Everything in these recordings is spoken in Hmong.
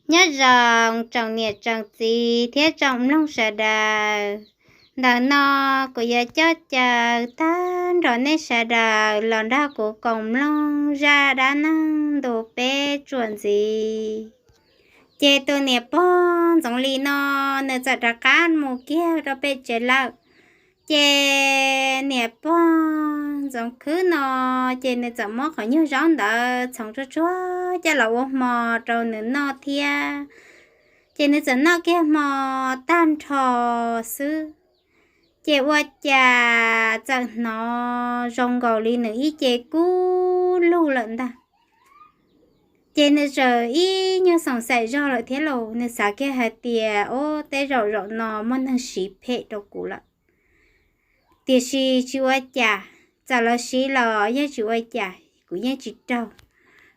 Nyob zoo tsoom niam tsoom txiv thiab tsoom mloog sawv daws. Ntawm no kuv yuav coj caw tag nrho nej sawv daws los nrog kuv koom mloog zaj dab neeg ntu peb txuas ntxiv. Ces tus niam pog Ntxoov Lis no, nws txawm rov qab mus kiag rau pem tsev lawm. Ces niam pog Ntxoov Khwb no, ces nws txawm muab qhov nyuag zaub ntawd txhoov tsuag tsuag coj los ua hmo rau nws noj thiab. Ces nws txawm noj kiag hmo tag nrho xwb, ces ua cas txawm hnov zoo nkaus li nws ib ce kub lug lawm ntag. Ces nws txawm ib nyuag xoom xaim zog lawm thiab los nws xav kiag hais tias, Ob, tej zaum zaum no muaj neeg siv phem rau kuv lawm. Tiam sis tsis ua cas, txawm lawv siv los yeej tsis ua cas, kuv yeej tsis raug,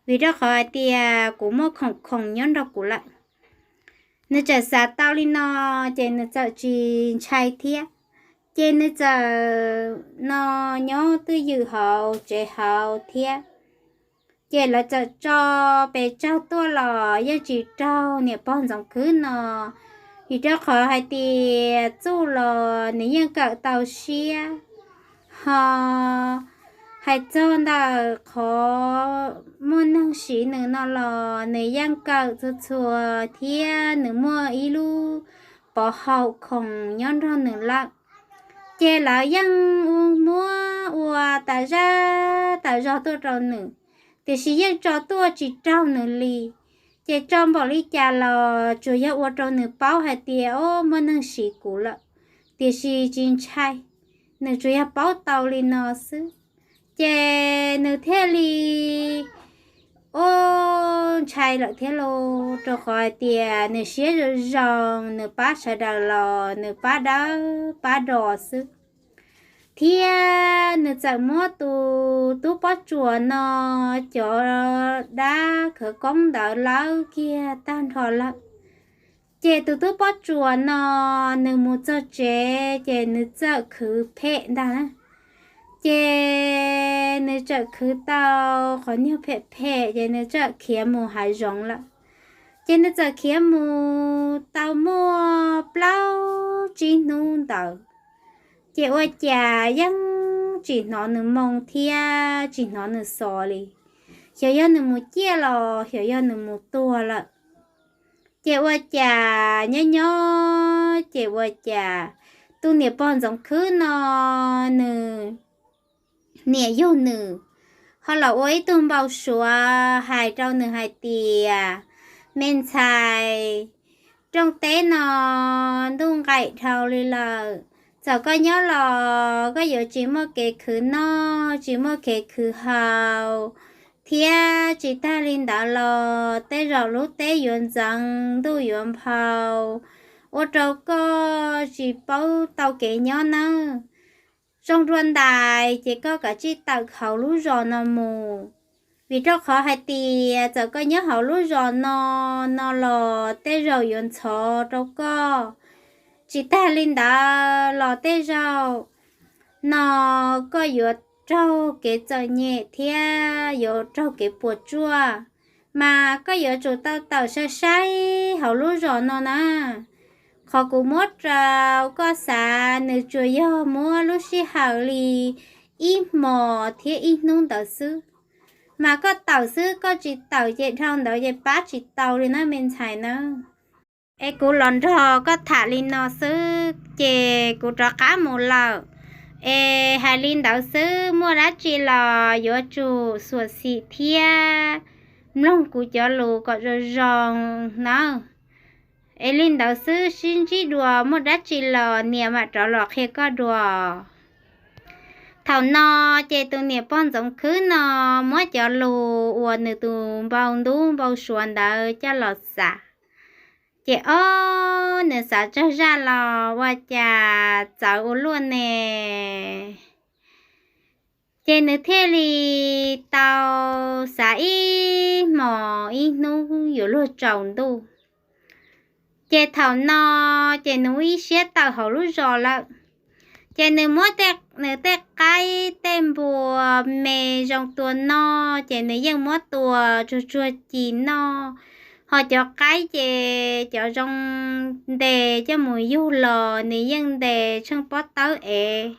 vim rau qhov hais tias kuv muaj khoom khoom nyob nrog kuv lawm. Nws txawm xav tau li no, ces nws txawm tsis ntshai thiab. Ces nws txawm no nyob twj ywm hauv tsev hauv thiab. Ces lawv txawm tso pes tsawg tuaj los yeej tsis raug niam pog Ntxoov Khwb no, vim rau qhov hais tias txuj los nws yeej kawm tau siab, ho hais txog ntawm qhov muaj neeg siv nws no los nws yeej kawm txhua txhua thiab nws muaj ib lub pov haum khoom nyob nrog nws lawm. Ces lawv yeej muab ua tas zaj tas zog tuaj rau nws, tiam sis yeej tso tuaj tsis raug nws li. Ces tso npaum li cas los tsuas yog ua rau nws paub hais tias, Ob, muaj neeg siv kuv lawm, tiam sis tsis ntshai. Nws tsuas yog paub tau li no xwb, ces nws thiaj li, ob, ntshai lawm thiab los rau qhov hais tias nws siab zoo zoo, nws pab sawv daws los nws pab dawb pab do xwb. Thiab nws txawm muab tus tub pob tsuas no cov dab khawv koob ntawd lawb kiag tag nrho lawm. Ces tus tub pob tsuas no, nws mus txog tsev ces nws txawm khwv phem ntag na. Ces nws txawm khwv tau qhov nyuag phem phem ces nws txawm khiav mus hav zoov lawm. Ces nws txawm khiav mus tau muaj plaub tsib hnub ntawd, ces ua cas yeej tsis hnov nws moo thiab tsis hnov nws xov li. Xyov yog nws mus ciaj los xyov yog nws mus tuag lawm. Ces ua cas nyob nyob ces ua cas tus niam pog Ntxoov Khwb no, nws niam yug nws, ho los ua ib tug npau suav hais rau nws hais tias, Me ntxhais, rooj teb no ntuj nqaim dhau li lawm, txawm koj nyob los koj yuav tsis muaj kev khwv noj tsis muaj kev khwv haus, thiab tsis tag li ntawd los tej zaum lub teb yuav ntxeev ntuj yuav nphau, ua rau koj tsis paub tau kev nyob nawb. Zoo dua ntais ces koj kav tsij tawm hauv lub zos no mus, vim rau qhov hais tias txawm koj nyob hauv lub zos no, no los tej zaum yuav ntxhov rau koj. Tsis tag li ntawd los tej zaum no koj yuav raug kev txom nyem thiab yuav raug kev puas tsuaj, mas koj yuav tsum tau tawm sai sai hauv lub zos no na. Qhov kuv muab rau koj xav nws tsuas yog muab lub sij hawm li ib hmos thiab ib hnub ntawd xwb, mas koj tawm xwb, koj tsis tawm ces dhau ntawd ces pab tsis tau li na me ntxhais na. Es kuv los nrog koj tham li no xwb ces kuv rov qab mus lawm. Es hais li ntawd xwb, muaj dab tsi los yuav tsum xuam xim thiab mloog kuv cov lus kom zoo zoo nawb. Es li ntawd xwb, sib ntsib dua, muaj dab tsi los niam mam rov los qhia koj dua. Thaum no ces tus niam pog Ntxoov Khwb no muab cov lus uas nws tus npau ntub npau suav ntawd coj los xav, ces ob, nws xav tsawg zaj los ua cas txawv ua luaj ne. Ces nws thiaj li tau xav ib hmos ib hnub yuav luag tsaus ntuj. Ces thaum no ces nws ua ib siab tawm hauv lub zos lawm. Ces nws muab nws tej qaib tej npua me zoo tua noj, ces nws yeej muab tua tsuag tsuag ci noj, Ho cov qaib ces cov zoo ntes coj mus yug los nws yeej ntes tsheej pob tawb ev,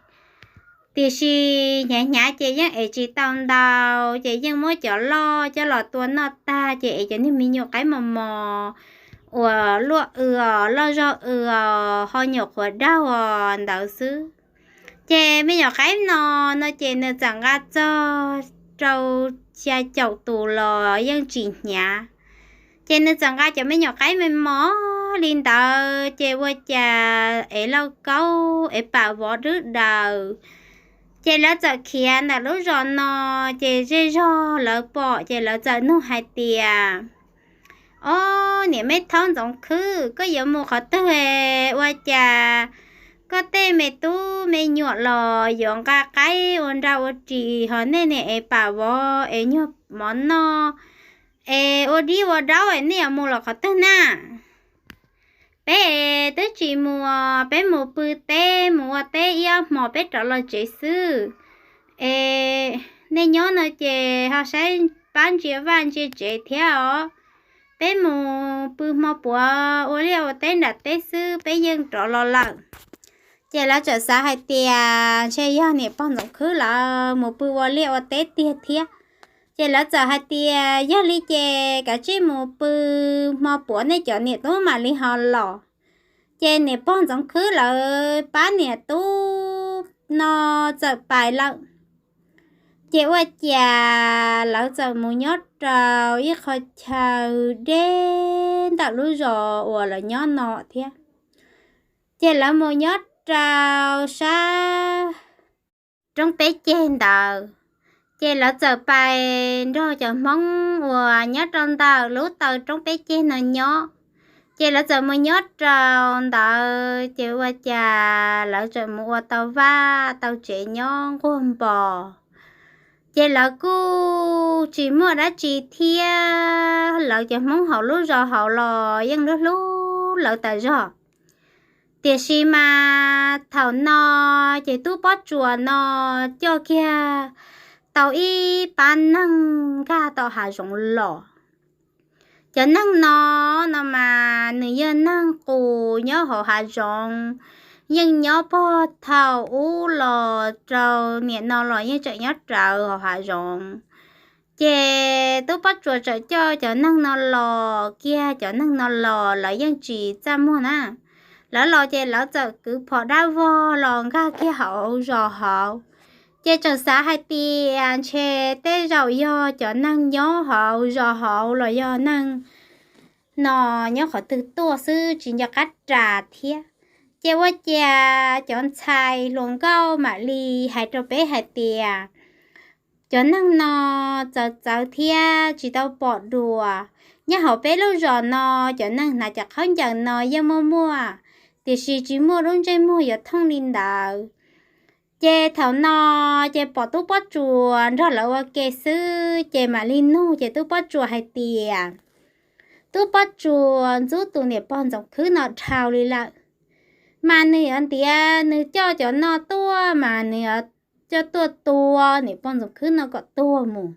tiam sis hnyav hnyav ces yeej ev tsis tau ntau, ces yeej muab cov loj coj los tua noj tag ces ev cov niag me nyuam qaib mos mos uas luaj w os, loj zog w os, ho nyuam qhuav daug os ntawd xwb. Ces me nyuam qaib no, no ces nws txawm nqa txog rau xya caum tus los yeej tsis hnyav. Ces nws txawm nqa cov me nyuam qaib me mos li ntawd ces ua cas ev lauj kaub ev pam vov dwb daws. Ces lawv txawm khiav ntawm lub zos no, ces zej zog lawv pom ces lawv txawm nug hais tias, Ob, niam me thaub Ntxoov Khwb, koj yuav mus qhov twg ua cas koj tej me tub me nyuam los yuav nqa qaib ua nra ua ris, ho nej niam ev pam vov es nyuag mov noj es ua dib ua daub es nej yuav mus los qhov twg na? Peb twb tsis mus, peb mus pw teb mus ua teb ib ob hmos peb rov los tsev xwb. Es nej nyob no ces ho saib pab ntsia vaj ntsia tsev thiab os. Peb mus pw hmo puav ua liaj ua teb nram teb xwb peb yeej rov los lawm. Ces lawv txawm xav hais tias ntshe yog niam pog Ntxoov Khwb lawv mus pw ua liaj ua teb tiag thiab. Ces lawv txawm hais tias yog li ces kav tsij mus pw hmo puav nej cov niam tub mam li ho los. Ces niam pog Ntxoov Khwb lawv pab niam tub no txawm pais lawm. Ces ua cas lawv txawm mus nyob rau ib qho chaw deb ntawm lub zos uas lawv nyob no thiab. Ces lawv mus nyob rau sab roob peb ceg ntawd. Ces lawv txawm pais nrog cov Hmoob uas nyob rau ntawm lub taw roob peb ceg no nyob. Ces lawv txawm mus nyob rau ntawd ces ua cas lawv txawm mus ua tau vaj tau tsev nyob nquag npos. Ces lawv kuj tsis muaj dab tsi thiab, lawv cov Hmoob hauv lub zos hauv los yeej hlub hlub lawv tas zog. Tiam sis mas thaum no ces tub Pob Tsuas no coj kiag tau ib pab neeg nkag tom hav zoov los. Cov neeg no, no mas nws yog neeg qus nyob hauv hav zoov, yeej nyob puag thaum ub los rau niam no los yeej tseem nyob rawv hauv hav zoov. Ces tub Pob Tsuas txawm coj cov neeg no los kiag, cov neeg no los lawv yeej tsis txaj muag na. Lawv los ces lawv txawm kwv phom dab vog los nkag kiag hauv zos hauv. Ces tseem xav hais tias ntshe tej zaum yog cov neeg nyob hauv zos hauv los yog neeg no nyob qhov twg tuaj xwb tsis nco qab ras thiab. Ces ua cas cov ntxhais hluas nkauj mam li hais rau peb hais tias cov neeg no txawv txawv thiab tsis tau pom dua. Nyob hauv peb lub zos no cov neeg hnav cov khaub ncaws no yeej muaj muaj, tiam sis tsis muaj lub ntsej muag yuav thooj li ntawd. Ces thaum no ces pom tub Pob Tsuas nrog lawv ua ke xwb ces mam li nug ces tub Pob Tsuas hais tias tub Pob Tsuas ntxub tus niam pog Ntxoov Khwb no dhau li lawm, mas nws yuav ntiav nws coj cov no tuaj mas nws yuav coj tuaj tua niam pog Ntxoov Khwb no kom tuag mus.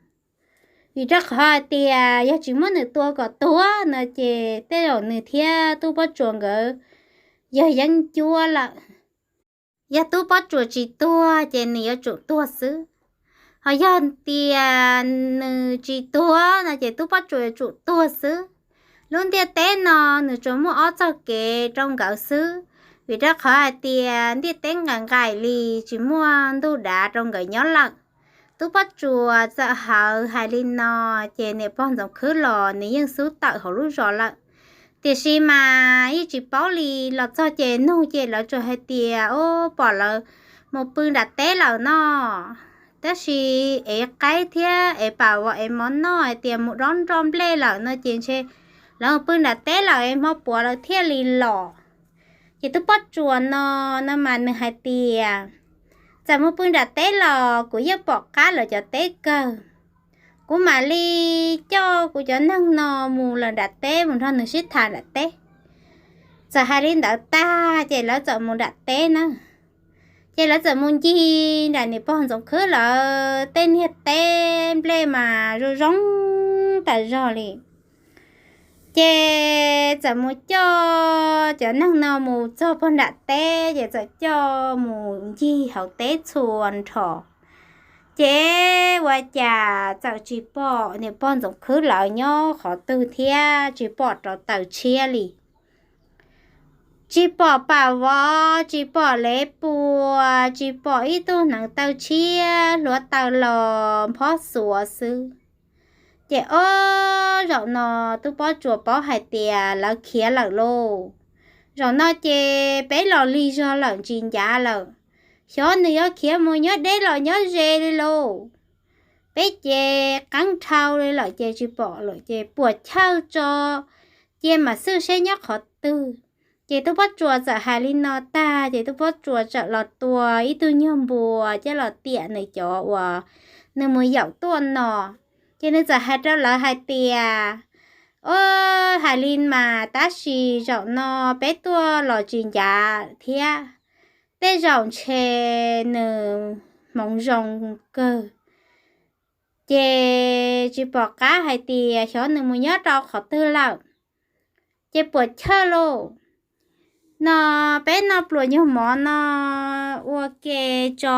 Vim rau qhov hais tias yog tsis muab nws tua kom tuag no ces tej zaum nws thiab tub Pob Tsuas nkawd yog yeeb ncuab lawm. Yog tub Pob Tsuas tsis tuag ces nws yuav tsum tuag xwb. Ho yog tias nws tsis tuag no ces tub Pob Tsuas yuav tsum tuag xwb. Lub ntiaj teb no nws tsuas muaj ob txoj kev rau nkawd xwb, vim rau qhov hais tias ntiaj teb nqaim nqaim li tsis muaj ntuj dav rau nkawd nyob lawm. Tub Pob Tsuas txawm hawv hais li no ces niam pog Ntxoov Khwb los nws yeej xub tawm hauv lub zos lawm. Tiam sis mas yeej tsis paub li, los txog ces nug ces lawv tsuas hais tias ub, pom lawv mus pw nram teb lawm no, tab sis ev qaib thiab ev pam vov ev mov noj hais tias mus dob nroj nplej lawm no ces ntshe lawv mus pw nram teb lawm es hmo puav lawv thiaj li los. Ces tub Pob Tsuas no, no mas nws hais tias txawm mus pw nram teb los kuv yeej pom qab lawv cov teb kawg. Kuv mam li coj kuv cov neeg no mus lawm nram teb mus nrog nws sib tham nram teb. Txawm hais li ntawd tag ces lawv txawm mus nram teb na. Ces lawv txawm mus ncig nram niam pog Ntxoov Khwb lawv tej niag teb nplej mas zoo zoo tas zog li. Ces txawm mus coj cov neeg no mus txog pog nram teb, ces txawm coj mus ncig hauv teb txhua nrho. Ces ua cas txawm tsis pom niam pog Ntxoov Khwb lawv nyob qhov twg thiab, tsis pom rau taws tshiab li. Tsis pom pam vov, tsis pom lev puas, tsis pom ib tug hneev taw tshiab, hluav taws los phob xuav xwb. Ces ob zaum no tub Pob Tsuas paub hais tias lawv khiav lawm lauj. Zaum no ces peb los lig zog lawm, tsis ncav lawm. Xyov nws yuav khiav mus nyob deb los nyob ze li lauj. Peb ces qeeb dhau li lawm ces tsis pom lawm ces puas chawj tso, cia mam xwj seb nyob qhov twg. Ces tub Pob Tsuas txawm hais li no tag ces tub Pob Tsuas txawm los tua ib tug nyuag npua coj los tiam nws cov uas nws mus yaum tuaj no. Ces nws txawm hais rau lawv hais tias, Ob, hais li mas tab sis zaum no peb tuaj los tsis ncav thiab, tej zaum ntshe nws hmoov zoo kawg. Ces tsis pom qab hais tias xyov nws mus nyob rau qhov twg lawm. Ces puas chawj lauj, no peb noj pluas nyuag mov no ua ke tso,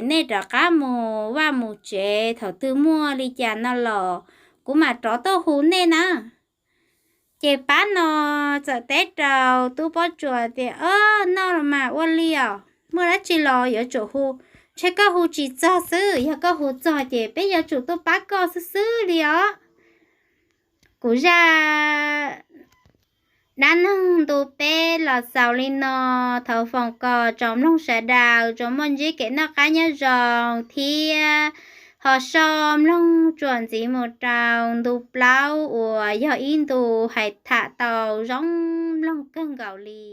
nej rov qab mus vaj mus tsev, thaum twg muaj li cas no los kuv mam rov tuaj hu nej na. Ces pab no txawm teb rau tub Pob Tsuas tias, Ob, noj los mas ua li os, muaj dab tsi los yuav tsum hu, ntshe koj hu tsis txog xwb, yog koj hu txog ces peb yuav tsum tuaj pab koj xwb xwb li os. Kuv zaj dab neeg ntu peb los xaus li no, thov foom kom tsoom mloog sawv daws tsuas muaj ntsib kev noj qab nyob zoo thiab ho so mloog tsuas ntxiv mus rau ntu plaub uas yog ib ntu hais tham tau zoo mloog kawg nkaus li.